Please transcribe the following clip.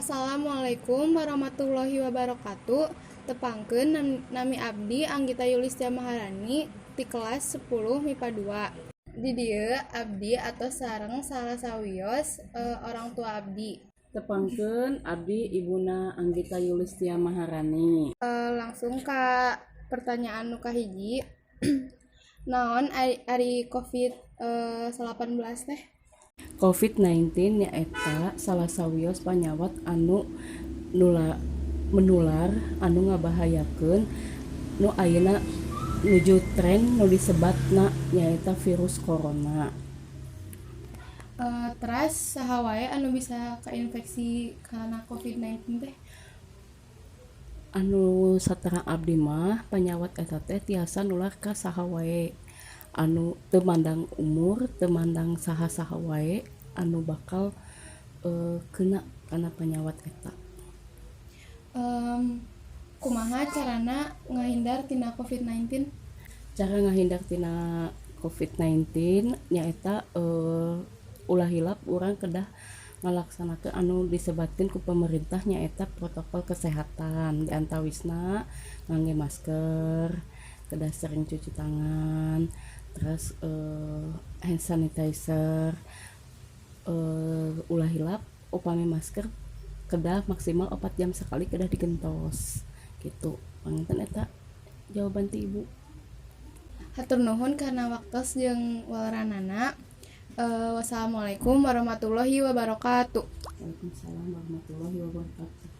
Assalamualaikum warahmatullahi wabarakatuh. Tepangkeun, nami abdi Anggita Yulistia Maharani ti kelas 10 MIPA 2. Di dieu abdi atos sareng salah sawios orang tua abdi. Tepangkeun, abdi ibuna Anggita Yulistia Maharani. Langsung ka pertanyaan nu kahiji. Naon ari Covid 19 teh? COVID-19 nyaeta salah sawios panyawat anu menular anu ngabahayakeun, nu ayeuna nuju tren, nu disebatna nyaeta virus corona. Teras saha wae anu bisa kainfeksi karena Covid-19 teh? Anu saterang abdi mah, panyawat eta teh tiasa nular ka saha wae, anu teu mandang umur, teu mandang saha-saha wae anu bakal kena kana panyawat eta. Kumaha carana ngahindar tina Covid-19? Cara ngahindar tina COVID-19 nyaeta ulah hilap urang kedah ngalaksanakeun anu disebatkeun ku pemerintah, nyaeta protokol kesehatan, diantawisna ngangge masker, kedah sering cuci tangan, terus hand sanitizer, ulah hilap upami masker kedah maksimal 4 jam sekali kedah digentos gitu. Panginten eta jawaban ti ibu. Hatur nuhun kana waktos jeung waleranana. Wassalamualaikum warahmatullahi wabarakatuh. Waalaikumsalam warahmatullahi wabarakatuh.